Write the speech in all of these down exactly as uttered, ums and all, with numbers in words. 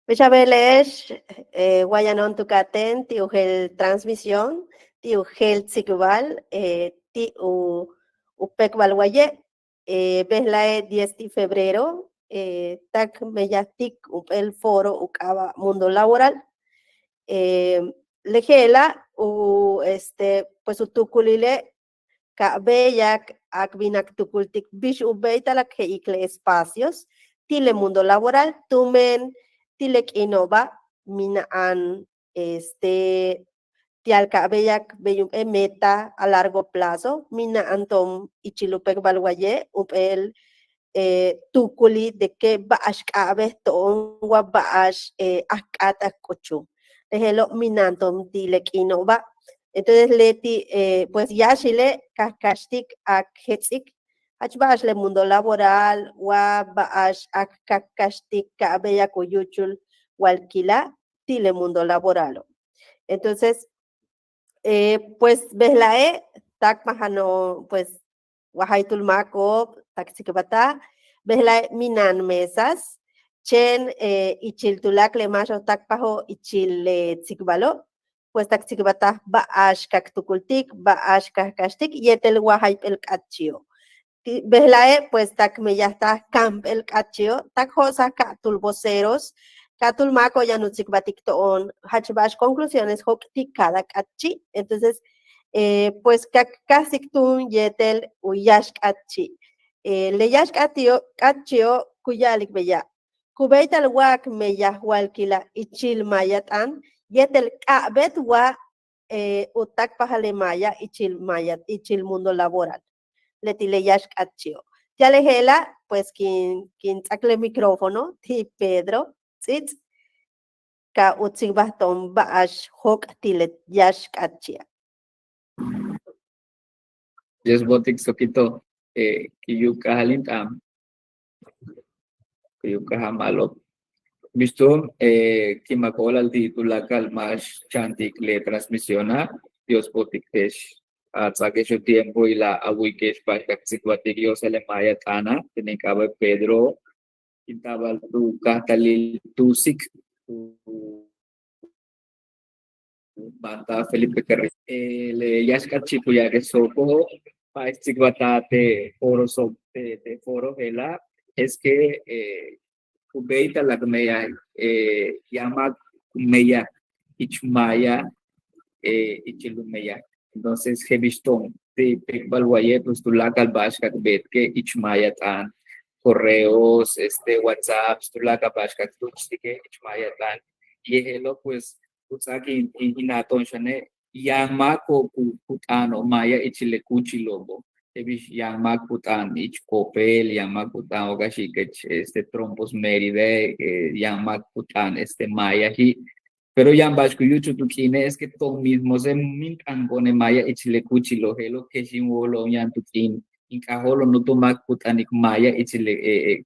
Bix a beele'ex, wa yano'on tu ka'atéen ti' u jeel transmisión, ti' u jeel tsikbal, ti' u péekbal waye', bejla'e' diez ti' febrero, tak meyajtik jump'éel foro u k'aaba' Mundo Laboral. Le je'ela' u este pues u tuukulile' ka béeyak k bin k tukultik bix u béeytal k je'ik le espacios ti' le Mundo Laboral tumen ti' le k'iino'oba' mina'an este ti'al ka béeyak bey jump'éel meta a largo plazo mina'an to'on ichil u péekbal waye' jump'éel tuukulil de que ba'ax k'a'abéet to'on wa ba'ax k k'áat k k'uchul. Le je'elo' mina'an to'on ti' le k'iino'oba'. Entonces leti' pues yáaxile' ka kaxtik k jets'ik jach ba'ax le Mundo Laboral wa ba'ax k kaxtik ka béeyak u yúuchul walkila' ti' le Mundo Laboralo'. Entonces pues bejla'e' táakpajano'on pues wa jaytúul máako'ob tak tsikbaltaj bejla'e' mina'an mesas chéen ichil tuláakal le máaxo'ob táakpajo'ob ichil le tsikbalo' pues tak tsikbaltaj ba'ax k tukultik ba'ax k kaxtik yéetel wa jayp'éel k'áatchi'o'. Bejla'e' pues tak meyajtaj kamp'éel k'áatchi'o' tak jo'osaj ka'atúul voceros ka'atúul máako'ob yaan u tsikbaltik to'on jach ba'ax conclusiones jóok' ti' cada k'áatchi'. Entonces pues ka káajsik túun yéetel u yáax k'áatchi'. Le yáax k'áatchi'o' ku ya'alik beya' ku béeytal wa k meyaj walkila' ichil maaya t'aan yéetel k'a'abéet wa u táakpajal le maaya ichil maaya ichil Mundo Laboral. Leti' le yáax k'áatchi'o' ti'al le je'ela' pues kin kin ts'áak le micrófono ti' Pedro Ts'its' ka u tsikbal to'on ba'ax jóok' ti' le yáax k'áatchi'a'. Dios bo'otik Soquito, ki yu'ub kajal in t'aan, ki yu'ub kajal ma'alob. Bix túun, ki'imak óolal ti' tuláakal máax cha'antik le transmisiona', Dios bo'otik te'ex a ts'áakex u tiempo y la a wu'uyike'ex ba'ax k tsikbaltik yo'osal le maaya t'aana'. Kin in k'aaba' Pedro, kin taabal tu káajtalil Tusik, u máantaj Felipe Carrillo. Le yáax k'áatchi' ku ya'ala'al Socojo ba'ax tsikbaltaj te' foro Socojo te' foro je'ela' es que ku béeytal k meyaj, yaan máak ku meyaj ich maaya ichil u meyaj. Entonces je'el bix to'on ti' péekbal waye' pues tuláakal ba'ax k beetike' ich maaya t'aan, correos, este, WhatsApps, tuláakal ba'ax k túuxtike' ich maaya t'aan. Y je'elo' pues ku ts'áak in in na'ato'on xane' yaan máako'ob ku ku t'aano'ob maaya ichil le kúuchilo'obo'. Je'el bix yaan máak ku t'aan ich Coppel, yaan máak ku t'aan wa ka xi'ikech este Trompos Mérida, yaan máak ku t'aan este maayaji'. Pero yaan ba'ax ku yúuchul tu k'iine' es que to'on mismo se' mint'anko'one' maaya ichil le kúuchilo'. Je'elo' kex in wóolo'on yaan tu k'iin in k'ajóolo'on juntúul máak ku t'anik maaya ichil le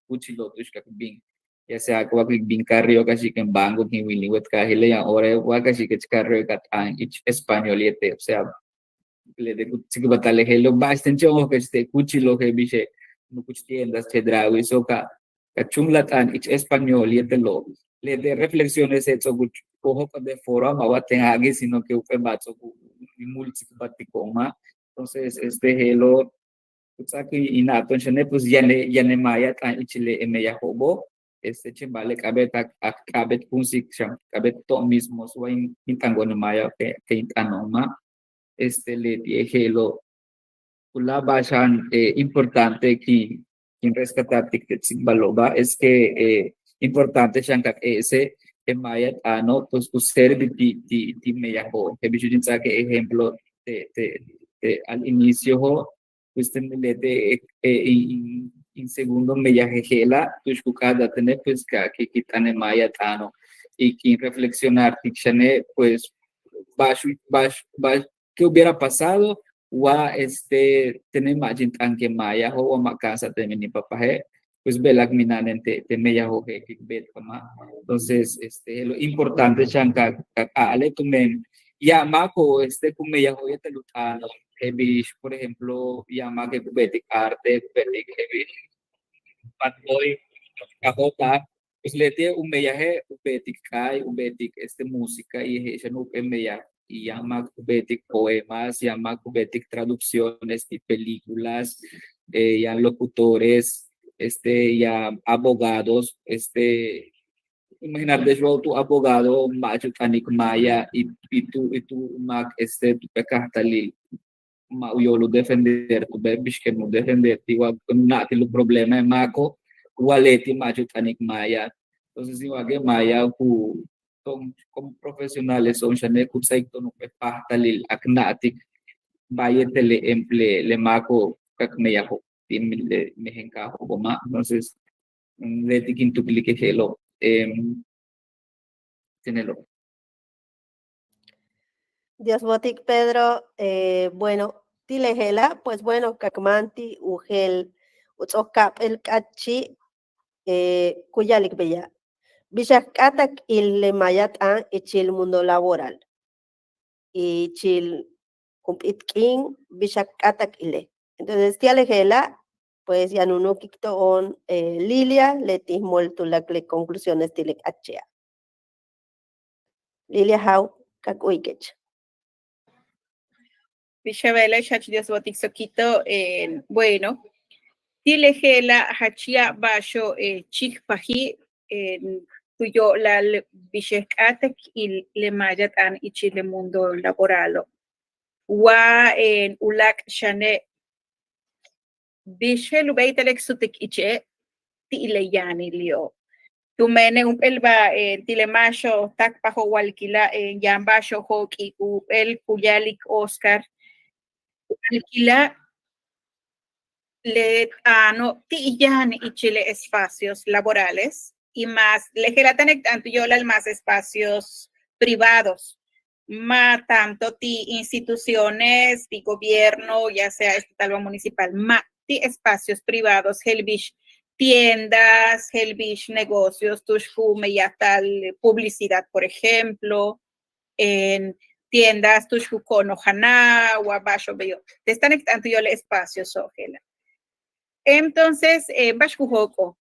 kúuchilo' tu'ux k bin, ya sea wa k bin carreo ka xi'ikech banco, kin wilin wéet kaajile' yaan hora wa ka xi'ikech carreo ka t'aan ich español yéetel, o sea le de ku tsikbaltaj le je'elo' ba'axten chéen u jo'okech te' kúuchilo' je'el bixe' nukuch tiendas, Chedraui, so ka ka chúunal a t'aan ich español yéetelo'. Le de reflexiones e ts'o'ok u jóok'ol de foro a ma' wa ten jaagi' sino que jump'éel ba'al ts'o'ok u múul tsikbaltiko'on ma'. Entonces este je'elo' ku ts'áak in na'ato'on xane' pues yaan le yaan le maaya t'aan ichil le meyajo'obo'. Este chéen ba'ale' k'a'abéet k k'a'abéet kúunsik xan k'a'abéet to'on mismo wa in t'anko'one' maaya ke in t'aano'on ma'. Este leti'e' je'elo' ku láak' ba'ax xan importante kin kin rescatartik te' tsikbalo'oba' es que importante xan k e'esik e maaya t'aano' pues ku servir ti' ti' ti' meyajo'. Je'el bix u yaan in ts'áak ejemplo te' te' te' al iniciojo' pues tene' leti' in in segundo meyaje' je'ela' tu'ux ku k'áata'al tene' pues ka ki ki t'aan e maaya t'aano'. Y kin reflexionartik xane' pues ba'ax ba'ax ba'ax qué hubiera pasado wa este tene' ma'ach in t'anik e maayajo' wa ma' ka'ansa'al te' minipapáaje', pues bejla'e' mina'anen te' te' meyajo' je'el k beetik ma'. Entonces este lo importante xan ka ka a'ale' tumen yaan máako'ob este ku meyajo' yéetel u t'aano'. Je'el bix por ejemplo yaan máak ku beetik arte, ku beetik je'el bix patboy, ka jóok'aj Pues leti'e' u meyaje' u beetik k'aay, u beetik este música y je'ex xan u p'éel meyaj, y yaan máak u beetik poemas, yaan máak u beetik traducciones ti' películas, yaan locutores, este yaan abogados, este imagínate, xan tu abogado ma'ach u t'anik maya, y tu máak este tu p'éel kajtalil ma' u yóol u defender tu bej, bix ken u defender ti' wa na'atil u problema e máako', wa leti' ma'ach u t'anik maya. Entonces in wa'alike' maya ku to'on como profesionales to'on xane' ku ts'áaik to'on u p'éel páajtalil k na'atik ba'ax yéetel le máako' k meyajo'ob ti' le mejen kaajo'obo' ma'. Entonces leti' kin tuklike' je'elo'. Dios bo'otik Pedro. Bueno, ti' le je'ela' pues bueno, k máan ti' u jeel u ts'o'ok ka'ap'éel k'áatchi', ku ya'alik beya': bix k k'áat k il le maya t'aan ichil mundo laboral, ichil jump'íit k'iin, bix k k'áat k ile'. Entonces ti'al le je'ela' pues yaan u núukik to'on Lilia, leti' j mol tuláakal le conclusiones ti' le k'áatchi'a'. Lilia, ja'ab, k u'uyikech. Bix a beele'ex, jach Dios bo'otik Soquito. Bueno, ti' le je'ela' jach ya'ab ba'axo'ob chíikpaji' tu yo'olal bix k k'áat k il le maya t'aan ichil le mundo laboralo'. Wa uláak' xane' bix je'el u béeytal k sutik iche' ti' le yaanili'o'. Tumene' jump'éel ba'al ti' le máaxo'ob táakpajo'ob walkila' yaan ba'axo'ob jóok'ik jump'éel ku ya'alik Oscar, walkila' le t'aano' ti' yaan ichil le espacios laborales y más le je'ela' táan k t'aan tu yo'olal más espacios privados, ma' tanto ti' instituciones ti' gobierno, ya sea estatal wa municipal, ma', ti' espacios privados je'el bix tiendas, je'el bix negocios tu'ux ku meyajtal publicidad, por ejemplo, tiendas tu'ux ku ko'onol janal wa ba'axo'ob beyo'. Te táan k t'aan tu yo'olal espacioso' je'ela'. Entonces ba'ax ku jóok'ol,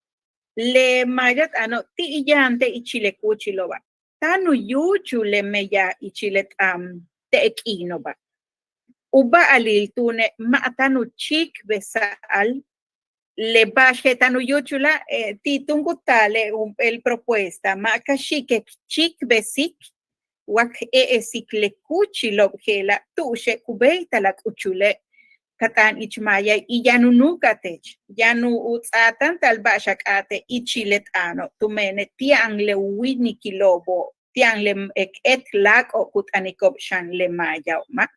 le maya t'aano' ti' yaan te' ichil le kúuchilo'oba', táan u yúuchul le meyaj ichil le t'aan te' k'iino'oba'. U ba'alil túune' ma' táan u chíikbesa'al le ba'ax je'el táan u yúuchula'. Ti' túun ku taale' jump'éel propuesta, ma' ka xi'ike' k chíikbesik wa k e'esik le kúuchilo'ob je'ela', tu'uxe' ku béeytal a k'uchule' ka t'aan ich maya y yaan u núuka'al teech, yaan u ts'aatáanta'al ba'ax a k'áate' ichil le t'aano', tumene' ti' yaan le u wíinikilo'obo', ti' yaan le k éet láak'o'ob ku t'aniko'ob xan le mayao', ma'.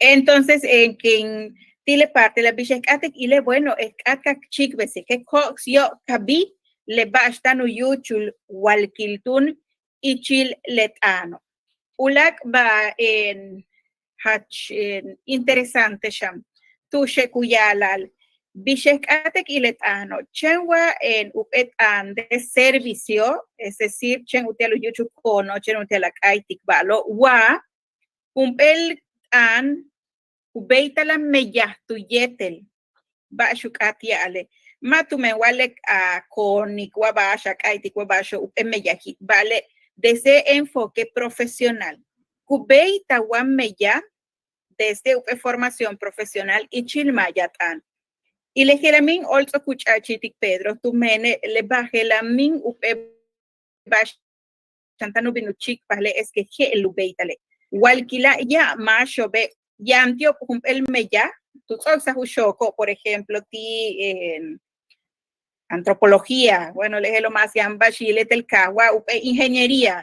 Entonces ken ti' le parte la bix k k'áat k ile', bueno, k k'áat k chíikbesik, k jóok'sik yo'ok kabij le ba'ax táan u yúuchul walkil túun ichil le t'aano'. Uláak' ba'al jach interesante xan, tu'uxe' ku ya'ala'al bix k k'áat k il le t'aano', chéen wa jump'éel t'aan de servicio, es decir, chéen uti'al u yúuchul ko'onol, chéen uti'al a k'a'aytik ba'alo', wa jump'éel t'aan ku béeytal a meyaj tu yéetel, ba'ax u k'áat ya'ale', ma' tumen wa le a ko'onik wa ba'ax a k'a'aytik wa ba'axo'ob jump'éel meyaji', ba'ale' desde enfoque profesional ku béeytal wa meyaj desde jump'éel formación profesional ichil maya t'aan. Y le je'ela' míin óol ts'o'ok u ch'a'achi'itik Pedro, tumene' le ba'al je'ela' míin jump'éel ba'ax xan táan u bin u chíikpajale' es que je'el u béeytale'. Walkila' ya'ab máaxo'obe' yaan ti'ob jump'éel meyaj tu ts'o'oksaj u xooko'ob, por ejemplo ti' antropología, bueno, le je'elo' más yaan ba'ax yil yéetel kaaj wa jump'éel ingeniería,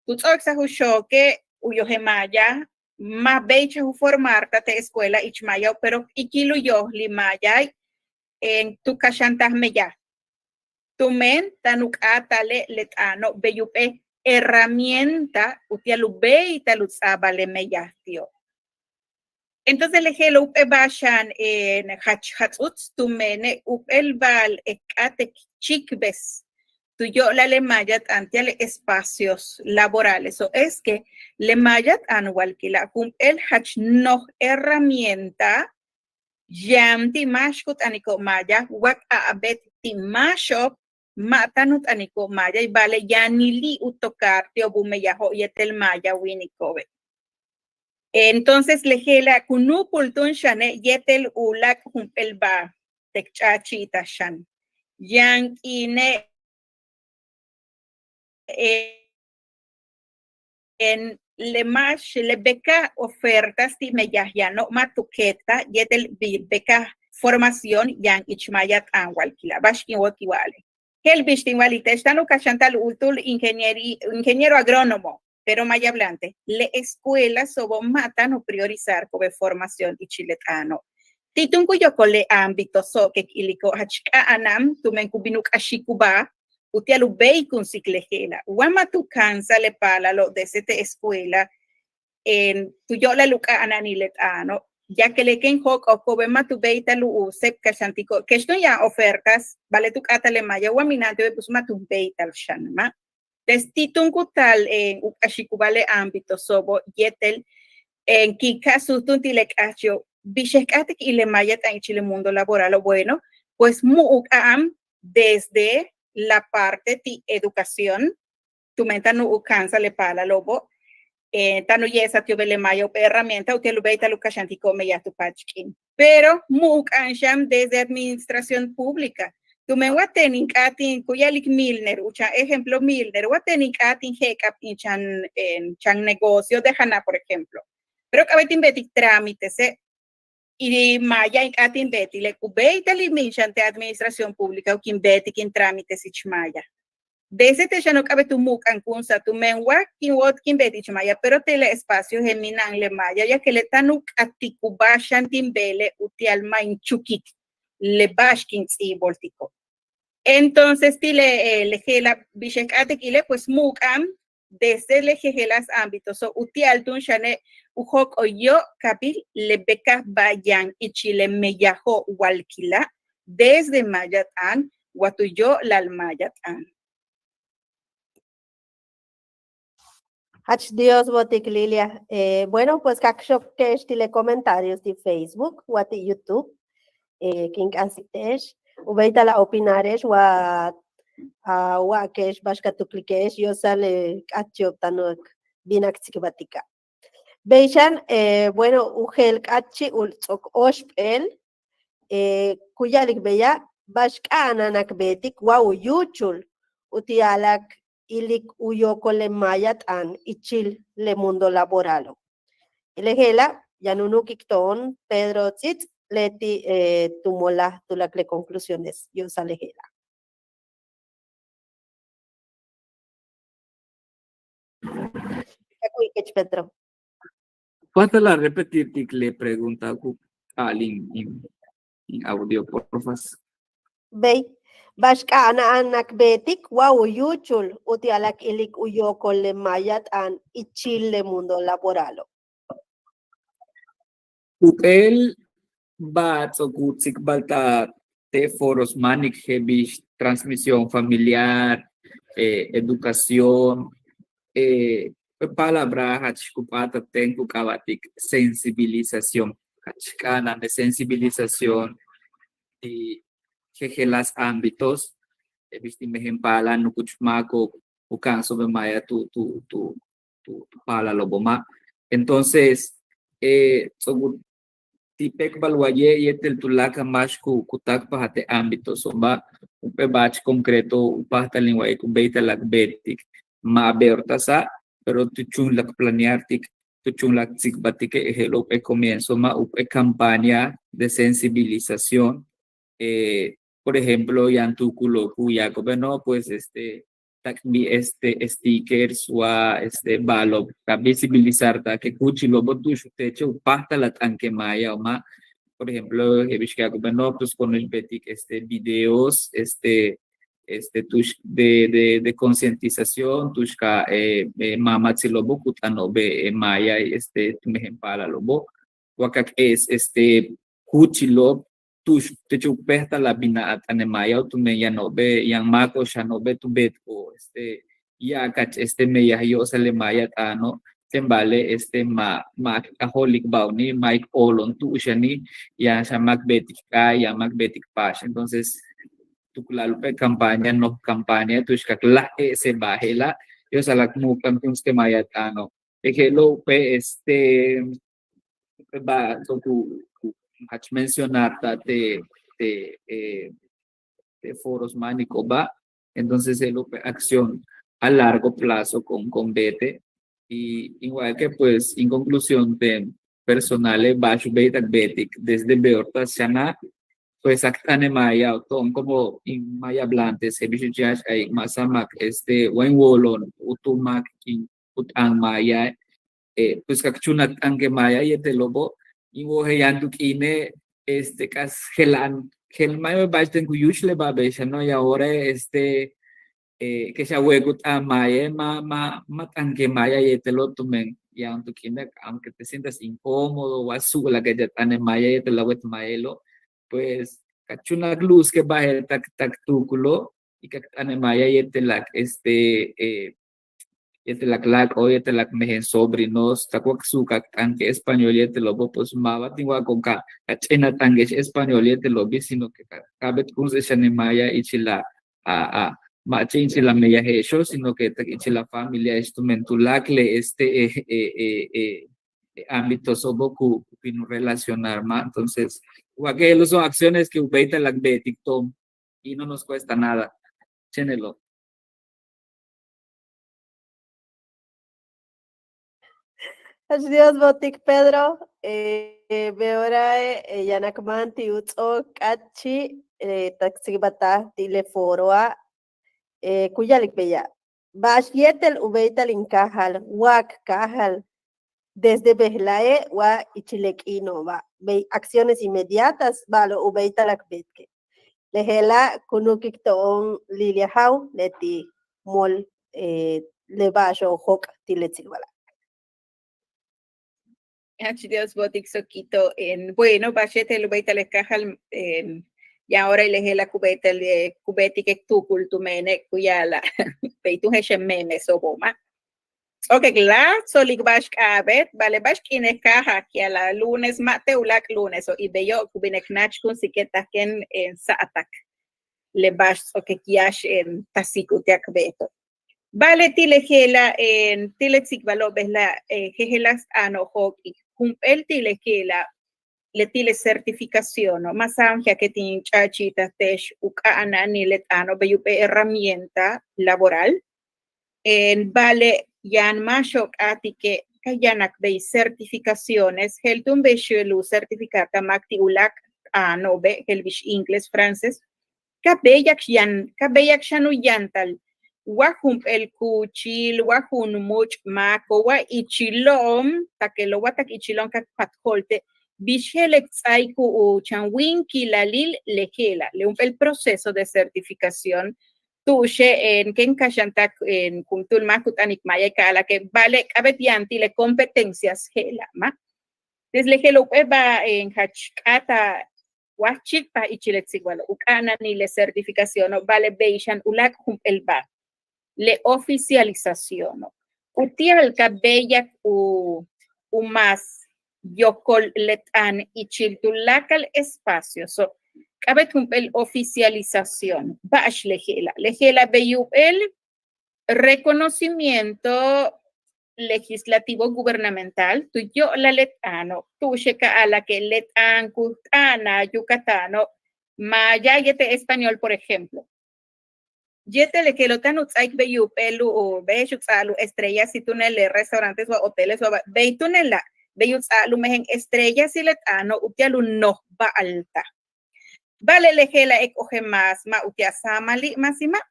tu ts'o'oksaj u xooke' u yojel maya, ma' béeychaj u formarta'al te' escuela ich mayao', pero ikil u yojli maya tu kaxanta'al meyaj. Tumen táan u k'áata'ale' le t'aano' bey jump'éel herramienta uti'al u béeytal u ts'a'abal le meyaj ti'o'. Entonces le je'elo' jump'éel ba'ax xan jach jats'uts, tumene' jump'éel ba'al k k'áat k chíikbes tu yo'olal le maya t'aan ti'al le espacios laboraleso', es que le maya t'aan walkila' jump'éel jach noj herramienta yaan ti' máax ku t'aniko'ob maya wa k'a'abéet ti' máaxo'ob ma' táan u t'aniko'ob maaya, ba'ale' yaanili' u tocar ti'ob u meyajo'ob yéetel maaya wíiniko'obe'. Entonces le je'ela' ku núupul túun xane' yéetel u láak' jump'éel ba'al te' k ch'a'achi'itaj xan. Yaan k'iine' le máax le beca ofertas ti' meyaj yano'ob ma' tu keetaj yéetel beca formación yaan ich maaya t'aan walkila'. Ba'ax kin wóol kin wa'ale'. Je'el bix tin wa'alik te'ex, táan u kaxanta'al u túul ingeniero agrónomo, pero maaya hablante, le escuelaso'obo' ma' táan u priorizarko'obe' formación ichil le t'aano'. Ti' túun ku yokol le ámbitoso' que k iliko'ob jach k'a'ana'an tumen ku bin u k'axikubáa uti'al u béeykunsik le je'ela'. Wa ma' tu ka'ansaj le paalalo' desde te' escuela tu yo'olal u k'a'ana'anil le t'aano', ya que le kéen jóok'oko'obe' ma' tu béeytal u séeb kaxantiko'ob, kex túun yaan ofertas, ba'ale' tu k'áataj le maaya wa mina'an ti'obe' pues ma' tu béeytal xan ma'. Entonces ti' túun ku taal u k'axikubáa le ámbitoso'obo' yéetel kin ka'a suut túun ti' le k'áatchi'o', bix k k'áatik k il le maaya t'aan ichil le mundo laboralo', bueno, pues mu'uk'a'an desde la parte ti' educación, tumen táan u ka'ansaj le paalalo'obo', táan u ye'esaj ti'obe' le maaya jump'éel herramienta uti'al u béeytal u kaxantiko'ob meyaj tu paach k'iin. Pero mu'uk'a'an xan desde administración pública. Tumen wa teen in k'áat in, ku ya'alik Milner, u chan ejemplo Milner, wa teen in k'áat in je'ek'ab in chan, chan negocio de janal, por ejemplo. Pero k'a'abéet in beetik trámitese', y maaya in k'áat in beetik le ku béeytal in bin xan te' administración pública u kin beetik in trámites ich maaya. Desde te' xano' k'a'abéet u mu'uk'a'ankunsa'al tumen wa kin wóot kin beetik ich maaya, pero te' le espacio je'el mina'an le maaya, ya que le táan u k'atikubáa xan tin beele' uti'al ma' in chukik le ba'ax kin ts'íiboltiko'. Entonces ti' le, le je'ela' bix k k'áatik k ile', pues mu'uk'a'an desde le jejeláas ámbitoso' uti'al túun xane' u jóok'ol yóok'olil le beca ba'al yaan ichil le meyajo' walkila' desde maaya t'aan wa tu yo'olal maaya t'aan. Jach Dios bo'otik Lilia. Bueno, pues ka k xokte'ex ti' le comentarios ti' Facebook wa ti' YouTube. Kin k'a'ansik te'ex u béeytal a opinare'ex wa a wa'ake'ex ba'ax ka tuklike'ex yo'osal le k'áatchi'ob táan u bin k tsikbaltika'. Bey xan, bueno, u jeel k'áatchi'ul ts'o'ok óoxp'éel ku ya'alik beya', ba'ax k'a'ana'an k beetik wa u yúuchul uti'al k ilik u yokol le maaya t'aan ichil le mundo laboralo'. Le je'ela' yaan u nu'ukik to'on Pedro Ts'its' leti' tu molaj tuláakal le conclusiones yo'osal le je'ela'. Ka k wu'uyikech Pedro. Páajtal a repetirtik le pregunta ku k'a'alin in audio, porfas. Bey, ba'ax k'a'ana'an k beetik wa u yúuchul uti'al k ilik u yokol le maaya t'aan ichil le mundo laboralo'. Jump'éel ba'al ts'o'ok u tsikbalta'al te' foros máanik je'el bix transmisión familiar, educación, jump'éel palabra jach ku p'áatal ten ku k'aaba'tik sensibilización. Jach k'a'ana'an le sensibilización ti' jejeláas ámbitos, je'el bix ti' mejen paalal nukuch máako'ob u ka'anso'ob le maaya tu tu tu tu paalalo'obo' ma'. Entonces ts'o'ok u ti' péekbal waye' yéetel tuláakal máax ku ku táakpajal te' ámbitoso'oba', jump'éel ba'al jach concreto u páajtal in wa'alik u béeytal k beetik ma' be'oraasa', pero tu chúunul k planeartik, tu chúunul k tsikbaltike' je'el jump'éel comienzo ma' jump'éel campaña de sensibilización. Por ejemplo yaan tuukulo'ob ku ya'ako'obe' no pues este táakbil este stickers wa este ba'alo'ob ka visibilizarta'al le kúuchilo'obo' tu'ux teche' u páajtal a t'anik le maayao' ma'. Por ejemplo je'el bix ku ya'ako'obe' no pues ko'ox beetik este videos este este tu'ux de de de concientización tu'ux ka mamatsilo'obo' ku t'ano'obe' maaya este tu mejen paalalo'obo' wa ka k e'es este kúuchilo'ob tu'ux teche' u péejtal a bin a t'aan le maayao' tumen yano'obe' yaan máako'ob xano'obe' tu beetiko'ob este ya'abkach este meyaj yo'osal le maaya t'aano', chéen ba'ale' este ma' ma' k k'ajóoltikba'oni', ma' k óolo'on tu'ux yani', yaan xan máak beetik k'aay, yaan máak beetik paax. Entonces tu tukula'al jump'éel campaña, noj campaña tu'ux ka k laj e'esej ba'al je'ela', yo'osal k mu'uk'ankunsik te' maaya t'aano'. Je'elo' jump'éel este ba'al to'on ku jach mencionarta'al te' te' te' foros máaniko'oba'. Entonces je'elo' jump'éel acción a largo plazo con con beete'. Y igual que pues in conclusión te' personale' ba'ax u béeytal k beetik desde be'oorta'al xana', pues k t'anej maaya to'on como in maaya hablantes je'el bix u ya'ax ay máasa'ab máak este wa in wóolo'on juntúul máak kin u t'aan maaya, pues ka k chúun k t'anik maaya yéetelo'obo'. In wojel yaan tu k'iine' este k'as jela'an jel ma' ba'axten ku yúuchul le ba'al bey xano' yaan hora este kex a wéek u t'aan maayae' ma' ma' ma' t'anik maaya yéetelo' tumen yaan tu k'iine' aunque te sientas incómodo wa su'lak ka t'anej maaya yéetel a wéet maayelo', pues ka k chúun k lu'usik ba'al je'el tak tak tuukulo' y ka k t'anej maaya yéetel k este yéetel k láak'o' yéetel k mejen sobrinos tak wa k suuk k t'anik español yéetelo'obo' pues ma' ba'al tin wa'ako'on ka ch'éen a t'anike'ex español yéetelo'obi' sino que ka ka'abéetkunsik xane' maaya ichil a a ma' chéen ichil a meyaje'exo' sino que tak ichil a familiae'ex tumen tuláakal le este e e e e ámbitoso'obo' ku ku bin u relacionar ma'. Entonces wa ke je'elo' son acciones que u béeytal k beetik to'on y no nos cuesta nada. Chéen je'elo'. Jach Dios bo'otik Pedro, be'oorae' yaan k máan ti' u ts'o'ok k'áatchi' tak tsikbaltaj ti' le foroa', ku ya'alik beya'. Ba'ax yéetel u béeytal in káajal wa k káajal desde bejla'e' wa ichil le k'iino'oba', bey acciones inmediatas ba'alo' u béeytal k beetike'. Le je'ela' ku núukik to'on Lilia Jaw leti' mol le ba'axo'ob jóok' ti' le tsikbala'. Jach Dios bo'otik Soquito. Bueno, ba'ax yéetel u béeytal k káajal, yaan hora le je'ela' ku béeytal ku beetike' k tuukul tumene' ku ya'ala' bey tun je'ex memeso'obo' ma'. Ts'o'ok k láaj tsolik ba'ax k'a'abéet, ba'ale' ba'ax k'iine' k káajal ku ya'ala'al lunes ma' te' uláak' luneso' y beyo' ku bin k náachkunsike' tak kéen sa'atak le ba'ax ts'o'ok k yáax tasik uti'al k beeto'. Ba'ale' ti' le je'ela' ti' le tsikbalo' bejla' jejeláas t'aano' jóok'i' jump'éel ti' le je'ela' leti' le certificaciono' ma' sáam je'ake' tin ch'a'achi'itaj te'ex u k'a'ana'anil le t'aano' bey jump'éel herramienta laboral. Ba'ale' yaan máaxo'ob k'áatike' ka yanak bey certificaciones je'el túun bey xan u certificarta'al máak ti' uláak' t'aano'obe' je'el bix inglés, francés. Ka béeyak xan ka béeyak xan u yantal wa jump'éel kúuchil wa jun múuch' máako' wa ichilo'on tak je'elo' wa tak ichilo'on ka k patjo'olte' bix je'el k ts'áaik u chan wíinkilalil le je'ela' le jump'éel proceso de certificación. Tu'uxe' kéen kaxanta'ak juntúul máak ku t'anik maaya k a'ala'ake' ba'ale' k'a'abéet yaan ti' le competencias je'ela' ma'. Desde le je'elo' jump'éel ba'al jach k'áat a wáaj chíikpaj ichil le tsikbalo' u k'a'ana'anil le certificaciono' ba'ale' bey xan uláak' jump'éel ba'al le oficializaciono'. Uti'al ka béeyak u u más yokol le t'aan ichil tuláakal espacioso' k'a'abéet jump'éel oficialización. Ba'ax le je'ela'? Le je'ela' bey jump'éel reconocimiento legislativo gubernamental tu yo'olal le t'aano'. Tu'uxe' ka a'ala'ake' le t'aan ku t'a'anal yucatano' maaya yéetel español, por ejemplo. Yéetel le je'elo' táan u ts'áaik bey jump'éel u bey je'ex u ts'a'abal u estrellas ti' túun le restaurantes wa hoteles wa ba'al bey túun le bey u ts'a'abal u mejen estrellas ti' le t'aano' uti'al u nojba'altaj. Ba'ale' le je'ela' k ojel más ma' uti'al sáamali' máasima'.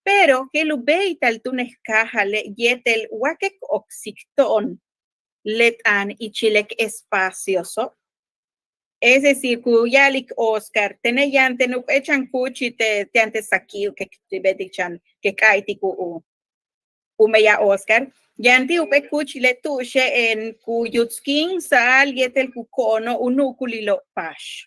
Pero je'el u béeytal túun k káajale' yéetel wa k oksik to'on le t'aan ichil k espacioso'. Es decir ku ya'alik Oscar tene' yaan ten jump'éel chan kúuchil te' yaan te' saki'o' k beetik chan k k'a'aytik u u meyaj Oscar. Yaan ti' jump'éel kúuchile' tu'uxe' ku yutskíinsa'al yéetel ku ko'ono' u nu'ukulilo' paax.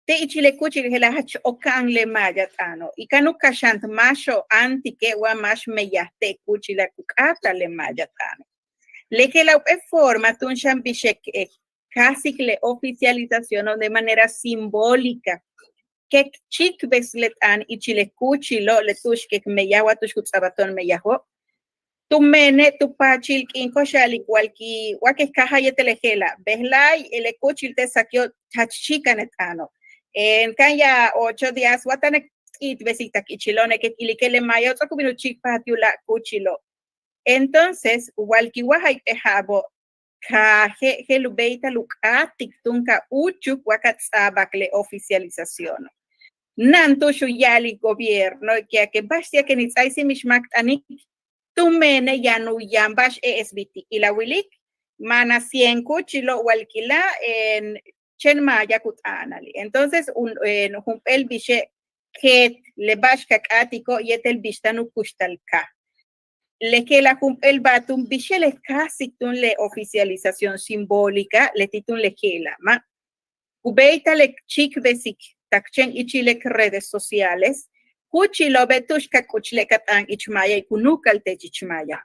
Te' ichil le kúuchil je'ela' jach oka'an le maaya t'aano' y kan u kaxant máaxo'ob áantike' wa máax meyaj te' kúuchila' ku k'áata'al le maaya t'aano'. Le je'ela' jump'éel forma túun xan bix k káajsik le oficializaciono' de manera simbólica. k chíikbes le t'aan ichil le kúuchilo' le tu'ux k meyaj wa tu'ux ku ts'a'abal to'on meyajo'. Tumene' tu paachil k'iin ko'ox ya'alik walki' wa k káajal yéetel le je'ela', bejla'e' le kúuchil te' saki'o' jach chíika'an le t'aano'. Kan ya'al ocho días wa táan k k'i'itbesik tak ichilo'one' k ilike' le maayao' ts'o'ok u bin u chíikpajal ti' u láak' kúuchilo'. Entonces walki' wa jayp'éel ja'abo' kaaje' je'el u béeytal u k'áatik túun ka úuchuk wa ka ts'a'abak le oficializaciono'. Mina'an tu'ux u ya'alik gobierno que ba'ax ti'al k in ts'áaik si mix máak t'anik, tumene' yaan u yaan ba'ax e'esbil ti' il a wilik, mina'an cien kúuchilo' walkila' chéen maaya ku t'a'anali'. Entonces jump'éel bixe' keet le ba'ax ka k'áatiko' yéetel bix táan u kuxtal kaaj. Le je'ela' jump'éel ba'al túun bix je'el k káajsik túun le oficialización simbólica leti' túun le je'ela', ma' ku béeytal k chíikbesik tak chéen ichil le redes sociales, kúuchilo'obe' tu'ux ka k'uchul le ka t'aan ich maaya y ku núuka'al teech ich maaya.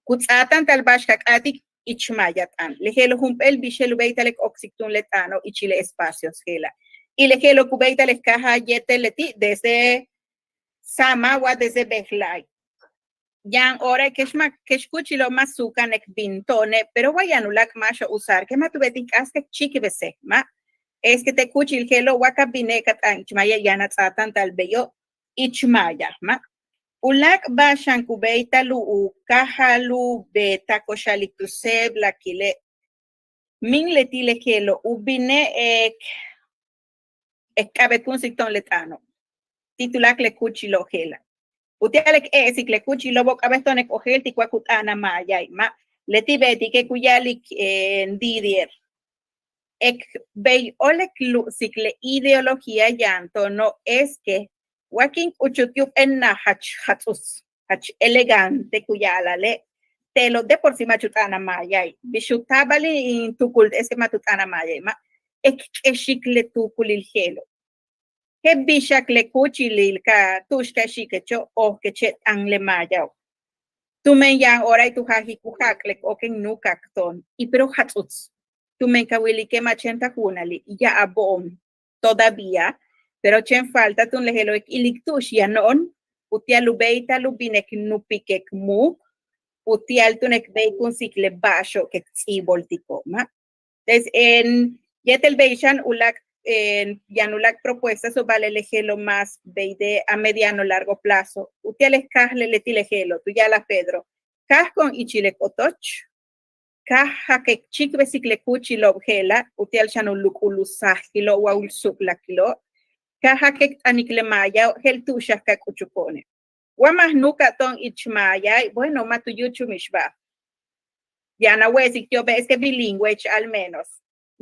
Ku ts'aatáanta'al ba'ax ka k'áatik ich maaya t'aan. Le je'elo' jump'éel bix je'el u béeytal k oksik túun le t'aano' ichil le espacios je'ela'. Y le je'elo' ku béeytal k káajal yéetel leti' desde sáamal wa desde bejla'e'. Yaan hora kex ma' kex kúuchilo' ma' suuka'an k bin to'one', pero wa yaan u láak' máaxo'ob usar que ma' tu beetik k'aas k chíikbesej, ma'. Es que te' kúuchil je'elo' wa ka bine' ka t'aan ich maaya yaan a ts'aatáanta'al beyo' ich maaya, ma'. U láak' ba'ax xan ku béeytal u káajal u beetaj ko'ox ya'alik tu séeblakile'. Min leti' le je'elo' u bine' k k k'a'abéetkunsik to'on le t'aano' ti' tuláakal le kúuchilo' je'ela'. Uti'al k e'esik le kúuchilo'obo' k'a'abéet to'on k ojéeltik wa ku t'a'anal maayae', ma'. Leti' beetike' ku ya'alik Didier, k bey óol k lu'sik le ideología yaan to'ono' es que wa kin k'uchuk yu'ubéel naj jach jats'uts, jach elegante ku ya'ala'ale', te'elo' de por sí ma'ach u t'a'anal maayae', bix u taabal in tuukul es que ma' tu t'a'anal maayae', ma'. K k'exik le tuukulil je'elo'. Je'el bixak le kúuchilil ka tu'ux ka xi'ikecho' ojkeche' t'aan le maayao'. Tumen yaan hora tu jaajik u ja'ak'al k ok k nuuka'ak to'on y pero jats'uts. Tumen ka wilike' ma' chéen ta juunali' ya'abo'on todavía, pero chéen falta túun le je'elo' k ilik tu'ux yano'on uti'al u béeytal u bin k nupik k muuk' uti'al túun k béeykunsik le ba'axo'ob k ts'íiboltiko', ma'. Entonces yéetel bey xan u láak' yaan u láak' propuestaso' ba'ale' le je'elo' más bey de a mediano largo plazo uti'al k káajal leti' le je'elo' tu ya'alaj Pedro, káajko'on ichil k otoch, káajak k chíikbesik le kúuchilo'ob je'ela' uti'al xan u luk'ul u saajkilo' wa u su'lakilo'ob, káajak k t'anik le maayao' je'el tu'uxak ka k'uchuko'one'. Wa ma' j nuuka'ab to'on ich maayae', bueno, ma' tu yúuchul mixba'al. Yaan a we'esik ti'obe' es que bilingüech al menos.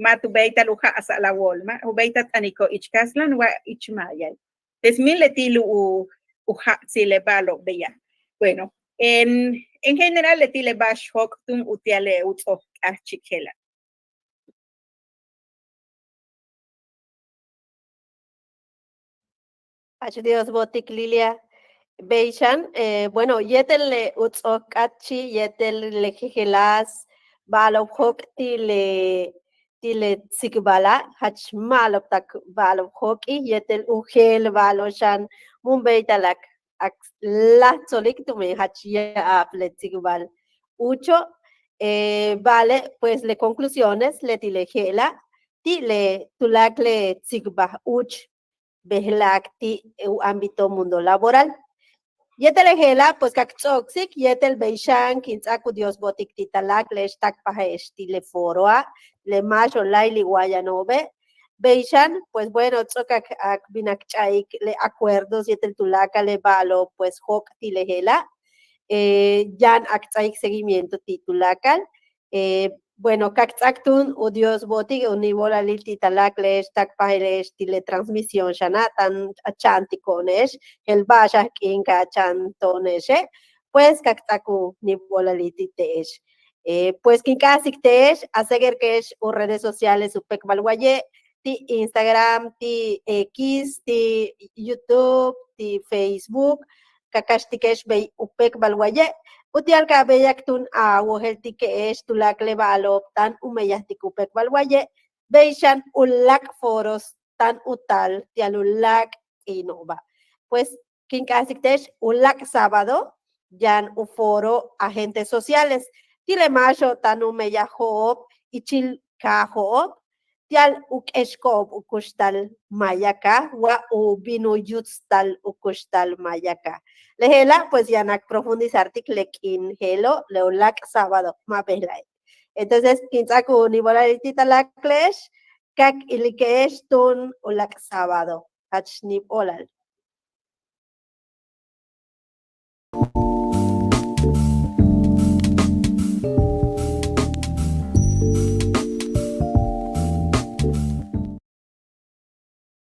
Ma' tu béeytal u ja'asa'al a wóol, ma' u béeytal t'aniko' ich kastlan wa ich maayae'. Pues min leti'e' u u ja'atsil le ba'alo'ob beya'. Bueno, en en general leti' le ba'ax jóok' túun uti'al le u ts'ook k'áatchi' je'ela'. Jach Dios bo'otik Lilia. Bey xan, bueno, yéetel le u ts'ook k'áatchi' yéetel le jejeláas ba'alo'ob jóok' ti' le ti' le tsikbala', jach ma'alob tak ba'alo'ob jóok'i' yéetel u jeel ba'alo'ob xan mun béeytal k k láaj tsolik tumen jach ya'ab le tsikbal úucho'. Ba'ale' pues le conclusiones leti' le je'ela' ti' le tuláakal le tsikbal úuch bejla'ak ti' u ámbito mundo laboral. Yéetel le je'ela' pues ka k ts'o'oksik yéetel bey xan kin ts'áak u Dios bo'otik ti' ta láakale'ex táakpaje'ex ti' le foroa', le máaxo'ob láayli' wa yano'obe'. Bey xan pues bueno, ts'o'ok k bin k ch'a'ik le acuerdos yéetel tuláakal le ba'alo'ob pues jóok' ti' le je'ela'. Yaan k ts'áaik seguimiento ti' tuláakal. Bueno, ka k ts'áak túun u Dios bo'otik u níib óolalil ti' ta láakale'ex táakpaje'ex ti' le transmisión xana' táan a cha'antiko'one'ex je'el ba'ax k k'iin ka cha'anto'one'exe'. Pues ka k ts'áak u níib óolalil ti' te'ex. Pues kin k'a'ajsik te'ex a seguirke'ex u redes sociales u péekbal waye', ti' Instagram, ti' X, ti' YouTube, ti' Facebook, ka kaxtike'ex bey u péekbal waye'. Uti'al ka béeyak túun a wojéeltike'ex tuláakal le ba'alo'ob táan u meyajtik u péekbal waye'. Bey xan uláak' foros táan u taal ti'al u láak' k'iino'oba'. Pues kin k'a'ajsik te'ex u láak' sábado yaan u foro agentes sociales ti' le máaxo'ob táan u meyajo'ob ichil kaajo'ob ti'al u k'exiko'ob u kuxtal maaya kaaj wa u bin u yutstal u kuxtal maaya kaaj. Le je'ela' pues yaan k profundizartik le k'iin je'elo' le u láak' sábado ma' bejla'e'. Entonces kin ts'áak u níib óolal ti' tuláakle'ex ka k ilike'ex túun u láak' sábado. Jach níib óolal.